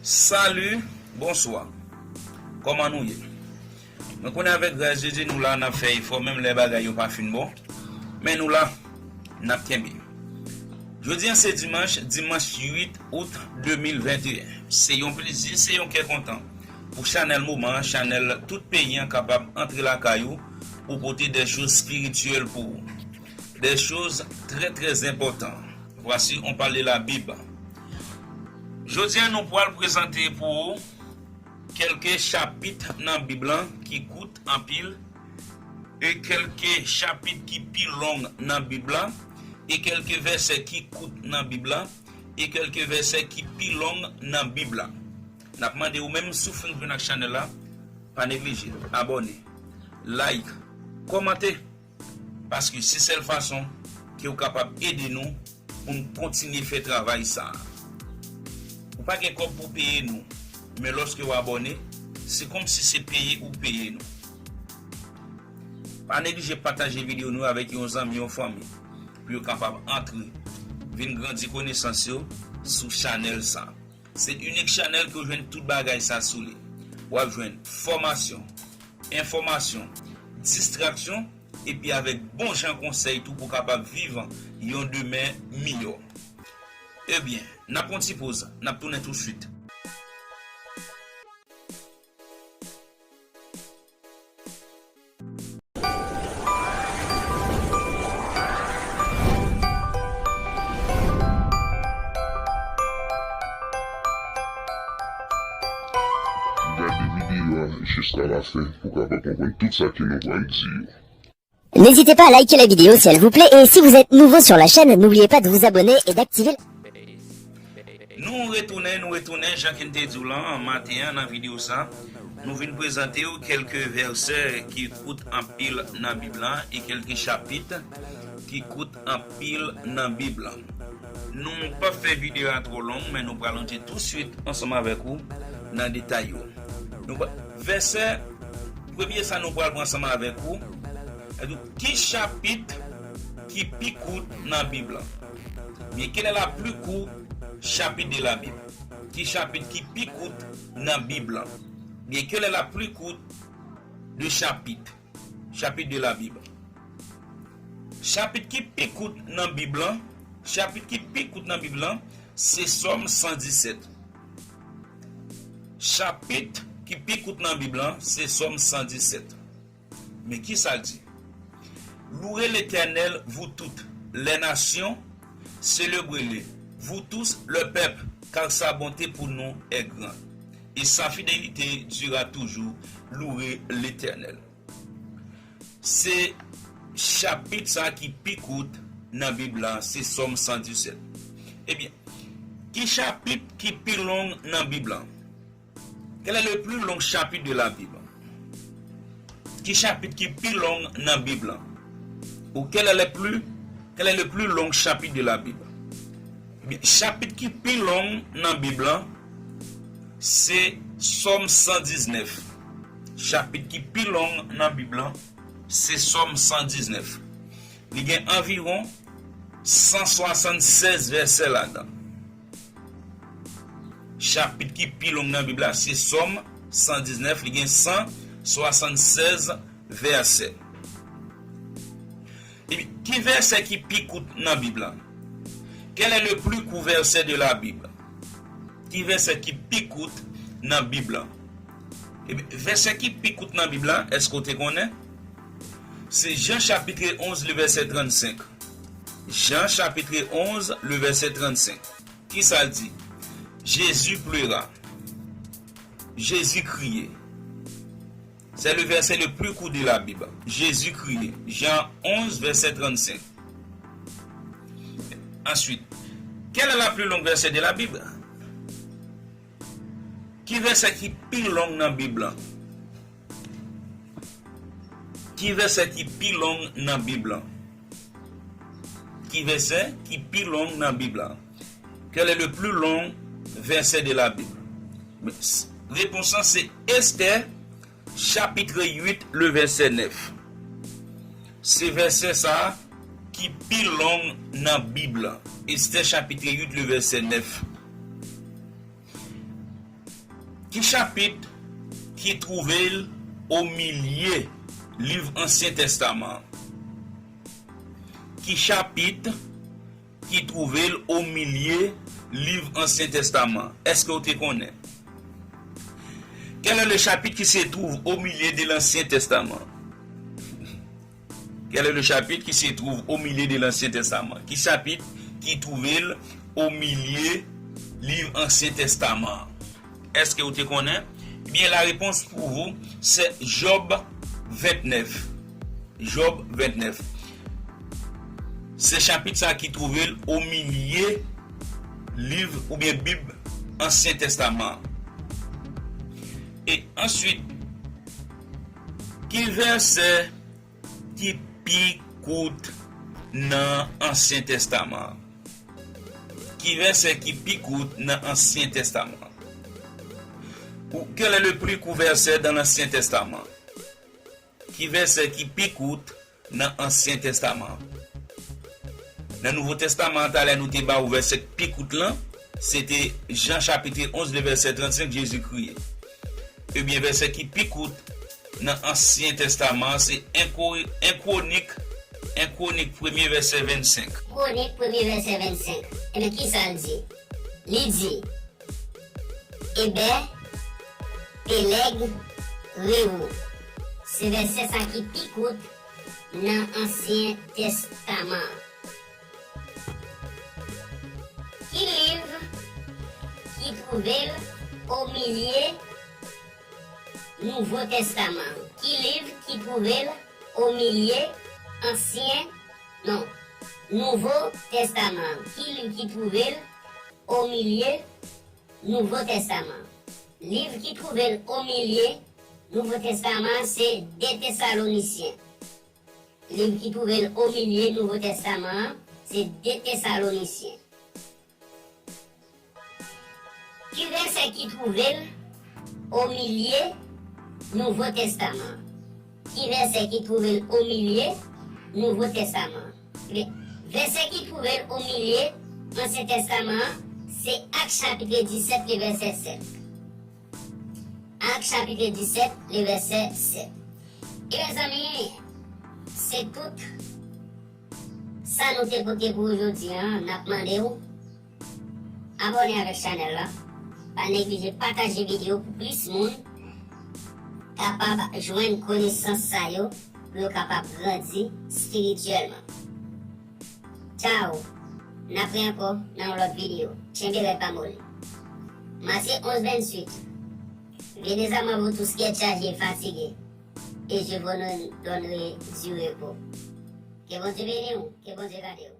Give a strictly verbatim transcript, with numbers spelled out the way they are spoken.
Salut, bonsoir. Kòman nou ye? Mwen konnen avèk gras de Dye nou la, n ap fè efò, menm lè bagay yo pa fin bon. Men nou la, n ap kenbe. Jodi a se dimanch, dimanch uit out de mil venteyen. Se yon plezi, se yon kè kontan pou chanèl Moman an, chanèl tout peyi an kapab antre lakay ou pou pote de choz espirityèl pou ou. De choz trè, trè enpòtan. Voici, on parle de la Bible. Jodi a, nou pral prezante pou ou kèlke chapit nan Bib lan ki kout anpil, e kèlke chapit ki pi long nan Bib lan, e kèlke vèsè ki kout nan Bib lan, e kèlke vèsè ki pi long nan Bib lan. N ap mande ou menm, si w fin jwenn ak chanèl la, pa neglije abòne, like, kòmante. Paske se sèl fason ke w kapab ede nou pou n kontinye fè travay sa a. Ou pa gen kòb pou peye nou, men lòske w abòne, se kòmsi se peye ou peye nou. Pa neglije pataje videyo nou avèk yon zanmi, yon fanmi, pou yo kapab antre, vin grandi konesans yo sou chanèl sa a. Se inik chanèl ke w jwenn tout bagay sa sou li. W ap jwenn fòmasyon, enfòmasyon, distraksyon, epi avèk bon jan konsèy tou pou w kapab viv yon demen miyò. Ebyen, n ap pran ti poz, n ap tounen tousuit. Gade videyo a jiska lafen pou w kapab konprann tout sa ke nou pral di yo. N'hésitez pas à liker la vidéo si elle vous plaît et si vous êtes nouveau sur la chaîne, n'oubliez pas de vous abonner et d'activer le Nou retounen, nou retounen, jan ke n te di w lan, maten an, nan videyo sa, nou vin prezante w kèlke vèsè ki kout anpil nan Bib lan e kèlke chapit ki kout anpil nan Bib lan. Nou p ap fè videyo a twò long, men nou pral antre tousuit ansanm avèk ou nan detay yo. Nou pa, vèsè, premye sa nou pral pran ansanm avèk ou, ki chapit ki pi kout nan Bib lan? Bien, quel est le plus court chapitre de la Bible? Ki chapit ki pi kout nan Bib lan? Bien, quel est le plus court de chapitre? Chapitre de la Bible. Chapit ki pi kout nan Bib lan, chapit ki pi kout nan Bib lan, se Sòm san disèt. Chapit ki pi kout nan Bib lan, se Sòm san disèt. Men ki sa l di? Louez l'Éternel, vous toutes les nations, célébrez-le, vous tous les peuples, car sa bonté pour nous est grande, et sa fidélité dure à toujours. Louez l'Éternel. Se chapit sa ki pi kout nan Bib la, se Sòm san disèt. Ebyen, ki chapit ki pi long nan Bib la? Quel est le plus long chapitre de la Bible? Ki chapit ki pi long nan Bib la? Ou quel est le plus, quel est le plus long chapitre de la Bible? Ebyen, chapit ki pi long nan Bib la, se Sòm san diznèf. Chapit ki pi long nan Bib la, se Sòm san diznèf. Li gen anviwon san swasannsèz vèsè ladan. Chapit ki pi long nan Bib la, se Sòm san diznèf, li gen san swasannsèz vèsè. Epi, ki vèsè ki pi kout nan Bib la? Quel est le plus court verset de la Bible? Ki vèsè ki pi kout nan Bib la? Epi, vèsè ki pi kout nan Bib la, èske w te konnen? Se Jan chapitre onz, le vèsè trannsenk. Jan chapitre onz, le vèsè trannsenk. Ki sa l di? Jésus pleura. Jésus criait. C'est le verset le plus court de la Bible. Jésus criait. Jan onz, vèsè trannsenk. Ensuite, quel est le plus long verset de la Bible? Ki vèsè ki pi long nan Bib la? Ki vèsè ki pi long nan Bib la? Ki vèsè ki pi long nan Bib la? Quel est le plus long verset de la Bible? Repons lan se Esther, chapitre huit, le verset neuf. Se vèsè sa a ki pi long nan Bib la. Esther, chapitre huit, le verset neuf. Ki chapit ki twouve l omilye liv Ansyen Testaman an? Ki chapit ki twouve l omilye liv Ansyen Testaman an? Èske w te konnen? Quel est le chapitre qui se trouve au milieu de l'Ancien Testament? Quel est le chapitre qui se trouve au milieu de l'Ancien Testament? Ki chapit ki twouve l omilye liv Ansyen Testaman an? Èske w te konnen? Ebyen, la réponse pour vous, c'est Job vingt-neuf. Job vingt-neuf. Se chapit sa ki twouve l omilye liv oubyen Bib Ansyen Testaman an. E answit, ki vèsè ki pi kout nan Ansyen Testaman an? Ki vèsè ki pi kout nan Ansyen Testaman an? Ou, quel est le plus court verset dans l'Ancien Testament? Ki vèsè ki pi kout nan Ansyen Testaman an? Nan Nouvo Testaman an, talè nou te ba ou vèsè ki pi kout lan, se te Jan chapit onz, le vèsè trannsenk, Jezi kriye. Ebyen, vèsè ki pi kout nan Ansyen Testaman an, se en Kwo-, en Kwonik, en Kwonik premye, vèsè vennsenk. Kwonik premye, vèsè vennsenk. Ebyen, ki sa l di? Li di, Ebè, Pelèg, Rewou. Se vèsè sa ki pi kout nan Ansyen Testaman an. Ki liv ki twouve l omilye Nouvo Testaman an? Ki liv ki twouve l omilye Ansyen, non, Nouvo Testaman an? Ki liv ki twouve l omilye Nouvo Testaman an? Liv ki twouve l omilye Nouvo Testaman an se de Tesalonisyen. Liv ki twouve l omilye Nouvo Testaman an se de Tesalonisyen. Ki vèsè ki twouve l omilye Nouvo Testaman an? Ki vèsè ki twouve l omilye Nouvo Testaman an? Vè-, vèsè ki twouve l omilye Ansyen Testaman an se Ak chapit disèt, le vèsè sèt. Ak chapit disèt, le vèsè sèt. E mezanmi, se tout sa nou te pote pou ou jodi a. N ap mande w abòne avèk chanèl la. Pa neglije pataje videyo pou plis moun kapab jwenn konesans sa yo, pou yo kapab grandi espirityèlman. Tchao! N ap wè ankò nan yon lòt videyo. Tchenbe rèd pa moli. Matye onz venntuit. Venez à moi, vous tous qui êtes chargés et fatigués, et je vous donnerai du repos. Ke Bondye beni w, ke Bondye gade w.